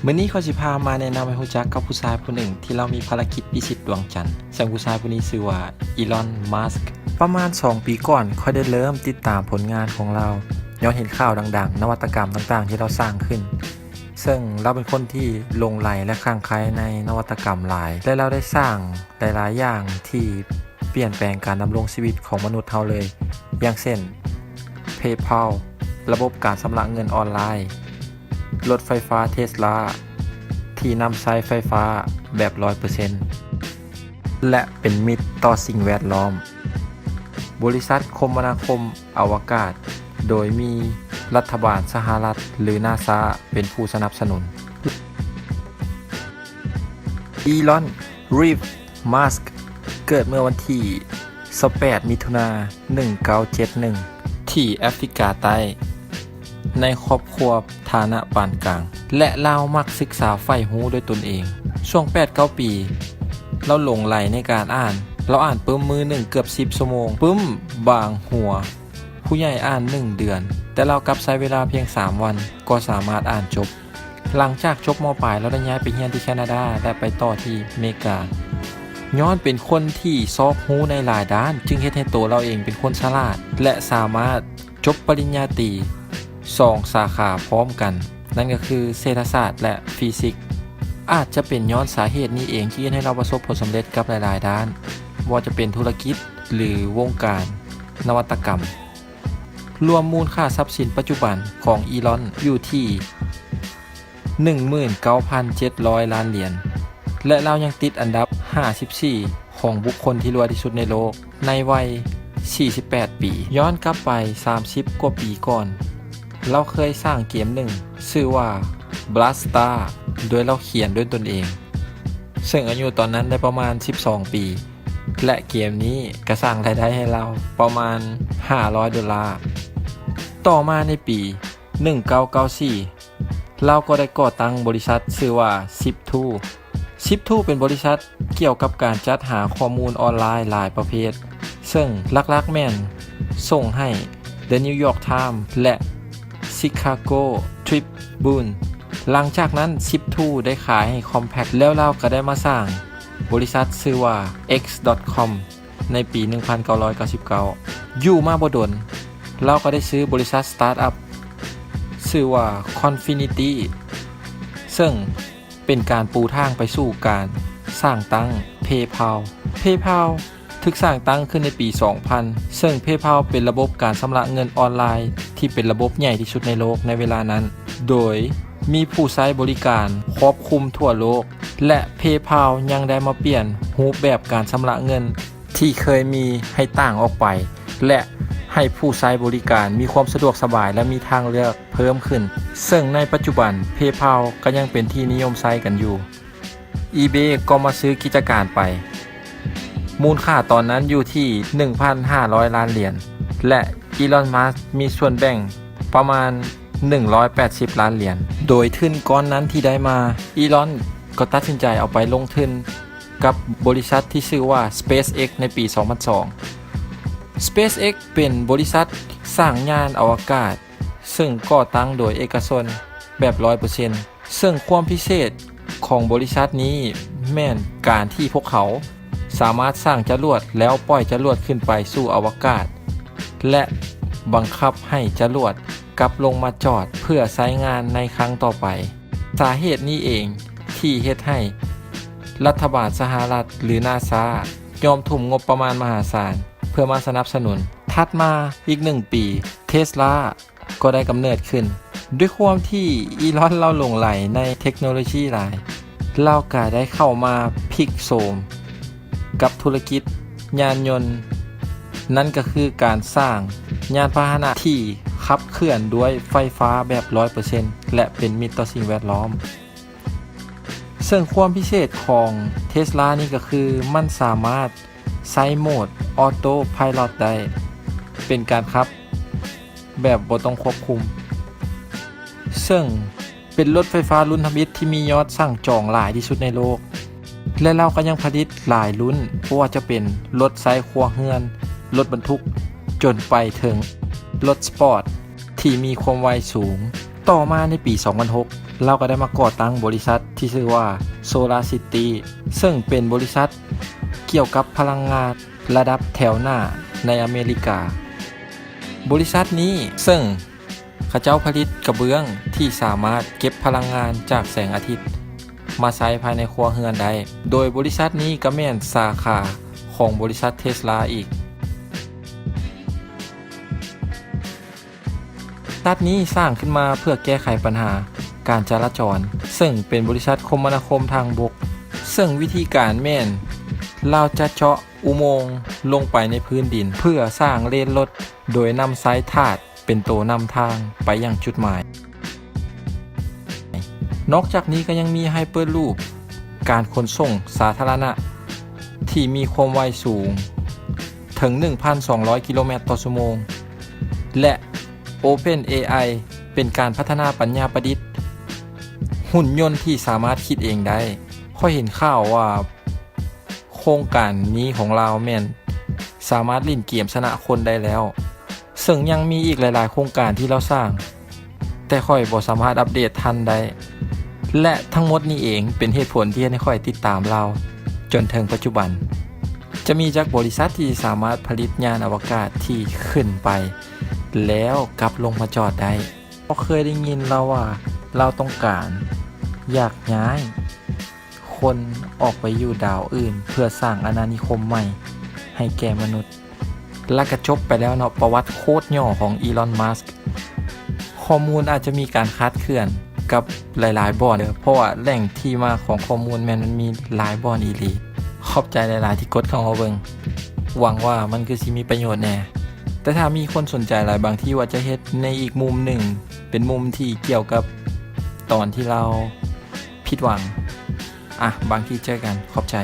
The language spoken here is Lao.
ມື້ນີ້ຂ້ອຍຊິພາມາແນະນຳໃຫ້ຮູ້ຈັກກັບຜູ້ຊາຍຜູ້ໜຶ່ງທີ່ລາວມີພາລະກິດພິຊິດດວງຈັນ, ເຊິ່ງຜູ້ຊາຍຜູ້ນີ້ຊື່ວ່າ ອີລອນ ມັສ. ປະມານສອງປີກ່ອນ ຂ້ອຍໄດ້ເລີ່ມຕິດຕາມຜົນງານຂອງລາວ ຍ້ອນເຫັນຂ່າວດັງໆ ນະວັດຕະກຳຕ່າງໆທີ່ລາວສ້າງຂຶ້ນ. ເຊິ່ງລາວເປັນຄົນທີ່ຫຼົງໄຫຼ ແລະ ຄັ່ງໄຄໃນນະວັດຕະກຳຫຼາຍ ແລະ ລາວໄດ້ສ້າງຫຼາຍໆຢ່າງທີ່ປ່ຽນແປງການດຳລົງຊີວິດຂອງມະນຸດເຮົາເລີຍ, ຢ່າງເຊັ່ນ PayPal ລະບົບການຊຳລະເງິນອອນລາຍ, ລົດໄຟຟ້າ Tesla ທີ່ນຳໃຊ້ໄຟຟ້າແບບຮ້ອຍເປີເຊັນ ແລະ ເປັນມິດຕໍ່ສິ່ງແວດລ້ອມ, ບໍລິສັດຄົມມະນາຄົມ ອະວະກາດ ໂດຍມີລັດຖະບານສະຫະລັດ ຫຼື ນາຊາ ເປັນຜູ້ສະໜັບສະໜູນ. ອີລອນ ຣີບ ມັສ ເກີດເມື່ອວັນທີຊາວແປດ ມິຖຸນາ ໜຶ່ງເກົ້າເຈັດໜຶ່ງ ທີ່ແອຟຣິກາໃຕ້ ໃນຄອບຄົວຖານະປານກາງ ແລະ ລາວມັກສຶກສາໃຝ່ຮູ້ດ້ວຍຕົນເອງ. ຊ່ວງແປດເກົ້າປີ ລາວຫຼົງໄຫຼໃນການອ່ານ. ລາວອ່ານປຶ້ມມື້ໜຶ່ງເກືອບສິບຊົ່ວໂມງ, ປຶ້ມບາງຫົວ ຜູ້ໃຫຍ່ອ່ານໜຶ່ງເດືອນ, ແຕ່ລາວກັບໃຊ້ເວລາພຽງສາມວັນກໍສາມາດອ່ານຈົບ. ຫຼັງຈາກຈົບ ມ.ປາຍ ລາວໄດ້ຍ້າຍໄປຮຽນທີ່ແຄນາດາ ແລະ ໄປຕໍ່ທີ່ເມກາ. ຍ້ອນເປັນຄົນທີ່ຊອກຮູ້ໃນຫຼາຍດ້ານ, ຈຶ່ງເຮັດໃຫ້ໂຕລາວເອງເປັນຄົນສະຫຼາດ ແລະ ສາມາດຈົບປະລິນຍາຕີສອງສາຂາພ້ອມກັນ, ນັ້ນກໍຄືເສດຖະສາດ ແລະ ຟີຊິກ. ອາດຈະເປັນຍ້ອນສາເຫດນີ້ເອງ ທີ່ເຮັດໃຫ້ລາວປະສົບຜົນສຳເລັດກັບຫຼາຍໆດ້ານ, ບໍ່ວ່າຈະເປັນທຸລະກິດ ຫຼື ວົງການນະວັດຕະກຳ. ລວມມູນຄ່າຊັບສິນປັດຈຸບັນຂອງອີລອນຢູ່ທີ່ ໜຶ່ງໝື່ນເກົ້າພັນເຈັດຮ້ອຍລ້ານຫຼຽນ ແລະ ລາວຍັງຕິດອັນດັບຫ້າສິບສີ່ຂອງບຸກຄົນທີ່ລວຍທີ່ສຸດໃນໂລກໃນໄວສີ່ສິບແປດປີ. ຍ້ອນກັບໄປສາມສິບກວ່າປີກ່ອນ, ລາວເຄີຍສ້າງເກມໜຶ່ງຊື່ວ່າ ບລັດສະຕາ ໂດຍລາວຂຽນດ້ວຍຕົນເອງ, ເຊິ່ງອາຍຸຕອນນັ້ນໄດ້ປະມານສິບສອງປີ ແລະ ເກມນີ້ກໍສ້າງລາຍໄດ້ໃຫ້ລາວປະມານຫ້າຮ້ອຍໂດລາ. ຕໍ່ມາໃນປີໜຶ່ງເກົ້າເກົ້າສີ່ ລາວກໍໄດ້ກໍ່ຕັ້ງບໍລິສັດຊື່ວ່າ ຊິບທູ. ຊິບທູ ເປັນບໍລິສັດກ່ຽວກັບການຈັດຫາຂໍ້ມູນອອນລາຍຫຼາຍປະເພດ, ເຊິ່ງຫຼັກໆແມ່ນສົ່ງໃຫ້ The New York Times ແລະ Chicago Tribune. ຫຼັງຈາກນັ້ນ ຊິບທູ ໄດ້ຂາຍໃຫ້ Compaq ແລ້ວລາວກໍໄດ້ມາສ້າງບໍລິສັດຊື່ວ່າ X dot com ໃນປີໜຶ່ງພັນເກົ້າຮ້ອຍເກົ້າສິບເກົ້າ. ຢູ່ມາບໍ່ດົນ, ລາວກໍໄດ້ຊື້ບໍລິສັດສະຕາດອັບຊື່ວ່າ Confinity ເຊິ່ງເປັນການປູທາງໄປສູ່ການສ້າງຕັ້ງ PayPal. PayPal ຖືກສ້າງຕັ້ງຂຶ້ນໃນປີສອງພັນ ເຊິ່ງ PayPal ເປັນລະບົບການຊຳລະເງິນອອນລາຍທີ່ເປັນລະບົບໃຫຍ່ທີ່ສຸດໃນໂລກໃນເວລານັ້ນ, ໂດຍມີຜູ້ໃຊ້ບໍລິການຄອບຄຸມທົ່ວໂລກ ແລະ PayPal ຍັງໄດ້ມາປ່ຽນຮູບແບບການຊຳລະເງິນ ທີ່ເຄີຍມີໃຫ້ຕ່າງອອກໄປ ແລະ ໃຫ້ຜູ້ໃຊ້ບໍລິການມີຄວາມສະດວກສະບາຍ ແລະ ມີທາງເລືອກເພີ່ມຂຶ້ນ, ເຊິ່ງໃນປັດຈຸບັນ PayPal ກໍຍັງເປັນທີ່ນິຍົມໃຊ້ກັນຢູ່. eBay ກໍມາຊື້ກິດຈະການໄປ ມູນຄ່າຕອນນັ້ນຢູ່ທີ່ໜຶ່ງພັນຫ້າຮ້ອຍລ້ານຫຼຽນ ແລະ ອີລອນ ມັສ ມີສ່ວນແບ່ງປະມານໜຶ່ງຮ້ອຍແປດສິບລ້ານຫຼຽນ. ໂດຍທຶນກ້ອນນັ້ນທີ່ໄດ້ມາ, ອີລອນກໍຕັດສິນໃຈເອົາໄປລົງທຶນ ກັບບໍລິສັດທີ່ຊື່ວ່າ SpaceX ໃນປີສອງພັນສອງ. SpaceX ເປັນບໍລິສັດສ້າງຍານອະວະກາດ ເຊິ່ງກໍ່ຕັ້ງໂດຍເອກະຊົນແບບຮ້ອຍເປີເຊັນ, ເຊິ່ງຄວາມພິເສດຂອງບໍລິສັດນີ້ແມ່ນການທີ່ພວກເຂົາສາມາດສ້າງຈະຫຼວດແລ້ວປ່ອຍຈະຫຼວດຂຶ້ນໄປສູ່ອະວະກາດ ແລະ ບັງຄັບໃຫ້ຈະຫຼວດ ກັບລົງມາຈອດເພື່ອໃຊ້ງານໃນຄັ້ງຕໍ່ໄປ. ສາເຫດນີ້ເອງທີ່ເຮັດໃຫ້ລັດຖະບານສະຫະລັດ ຫຼື ນາຊາ ຍອມທຸ່ມງົບປະມານມະຫາສານເພື່ອມາສະໜັບສະໜູນ. ຖັດມາອີກໜຶ່ງປີ ເທສລາ ກໍໄດ້ກຳເນີດຂຶ້ນ. ດ້ວຍຄວາມທີ່ອີລອນລາວຫຼົງໄຫຼໃນເທັກໂນໂລຊີຫຼາຍ, ລາວກະໄດ້ເຂົ້າມາພິກໂສມ ກັບທຸລະກິດຍານຍົນ, ນັ້ນກໍຄືການສ້າງຍານພາຫະນະທີ່ຂັບເຄື່ອນດ້ວຍໄຟຟ້າແບບຮ້ອຍເປີເຊັນ ແລະ ເປັນມິດຕໍ່ສິ່ງແວດລ້ອມ. ເຊິ່ງຄວາມພິເສດຂອງເທສລານີ້ກໍຄືມັນສາມາດໃຊ້ໂໝດອອໂຕ້ໄພລອດໄດ້, ເປັນການຂັບແບບບໍ່ຕ້ອງຄວບຄຸມ, ເຊິ່ງ ເປັນລົດໄຟຟ້າລຸ້ນທຳອິດທີ່ມີຍອດສັ່ງຈອງຫຼາຍທີ່ສຸດໃນໂລກ ແລະ ລາວກໍຍັງຜະລິດຫຼາຍລຸ້ນ, ບໍ່ວ່າຈະເປັນລົດໃຊ້ຄົວເຮືອນ, ລົດບັນທຸກ, ຈົນໄປເຖິງລົດສະປອດທີ່ມີຄວາມໄວສູງ, ຕໍ່ມາໃນປີສອງພັນຫົກ ລາວກໍໄດ້ມາກໍ່ຕັ້ງບໍລິສັດທີ່ຊື່ວ່າ Solar City ເຊິ່ງເປັນບໍລິສັດກ່ຽວກັບພະລັງງານລະດັບແຖວໜ້າໃນອາເມລິກາ. ບໍລິສັດນີ້ເຊິ່ງເຂົາເຈົ້າຜະລິດກະເບື້ອງທີ່ສາມາດເກັບພະລັງງານຈາກແສງອາທິດມາໃຊ້ພາຍໃນຄົວເຮືອນໄດ້, ໂດຍບໍລິສັດນີ້ກໍແມ່ນສາຂາຂອງບໍລິສັດ Tesla ອີກ. ບລິສັດນີ້ສ້າງຂຶ້ນມາເພື່ອແກ້ໄຂບັນຫາການຈະລາຈອນ, ເຊິ່ງເປັນບໍລິສັດຄົມມະນາຄົມທາງບົກ, ເຊິ່ງວິທີການແມ່ນລາວຈະເຈາະອຸໂມງລົງໄປໃນພື້ນດິນ ເພື່ອສ້າງເລນລົດ ໂດຍນຳໃຊ້ທາດເປັນໂຕນຳທາງໄປຍັງຈຸດໝາຍ. ນອກຈາກນີ້ກໍຍັງມີ Hyperloop ການຂົນສົ່ງສາທາລະນະທີ່ມີຄວາມໄວສູງເຖິງໜຶ່ງພັນສອງຮ້ອຍກິໂລແມັດຕໍ່ຊົ່ວໂມງ ແລະ OpenAI ເປັນການພັດທະນາປັນຍາປະດິດ ຫຸ່ນຍົນທີ່ສາມາດຄິດເອງໄດ້. ຂ້ອຍເຫັນຂ່າວວ່າໂຄງການນີ້ຂອງລາວແມ່ນສາມາດຫຼິ້ນເກມຊະນະຄົນໄດ້ແລ້ວ, ເຊິ່ງຍັງມີອີກຫຼາຍໆໂຄງການທີ່ລາວສ້າງ ແຕ່ຂ້ອຍບໍ່ສາມາດອັບເດດທັນໄດ້ ແລະ ທັງໝົດນີ້ເອງເປັນເຫດຜົນທີ່ເຮັດໃຫ້ຂ້ອຍຕິດຕາມລາວຈົນເຖິງປັດຈຸບັນ. ຈະມີຈັກບໍລິສັດທີ່ສາມາດຜະລິດຍານອະວະກາດທີ່ຂຶ້ນໄປແລ້ວກັບລົງມາຈອດໄດ້? ເພາະເຄີຍໄດ້ຍິນລາວວ່າລາວຕ້ອງການຢາກຍ້າຍຄົນອອກໄປຢູ່ດາວອື່ນເພື່ອສ້າງອານານິຄົມໃໝ່ໃຫ້ແກ່ມະນຸດ. ແລ້ວກະຈົບໄປແລ້ວເນາະ ປະຫວັດໂຄດຫຍໍ້ຂອງ Elon Musk. ຂໍ້ມູນອາດຈະມີການຄາດເຄື່ອນກັບຫຼາຍໆບ່ອນເດີ ເພາະວ່າແຫຼ່ງທີ່ມາຂອງຂໍ້ມູນແມ່ນມັນມີຫຼາຍບ່ອນອີ່ຫຼີ. ຂອບໃຈຫຼາຍໆທີ່ກົດເຂົ້າມາເບິ່ງ. ຫວັງວ່າມັນຄືຊິມີປະໂຫຍດແດ່. ແຕ່ຖ້າມີຄົນສົນໃຈຫຼາຍ ບາງທີວ່າຈະເຮັດໃນອີກມຸມໜຶ່ງ ເປັນມຸມທີ່ກ່ຽວກັບຕອນທີ່ລາວຜິດຫວັງ. ອ່ະ ບາງທີເຈີກັນ. ຂອບໃຈ.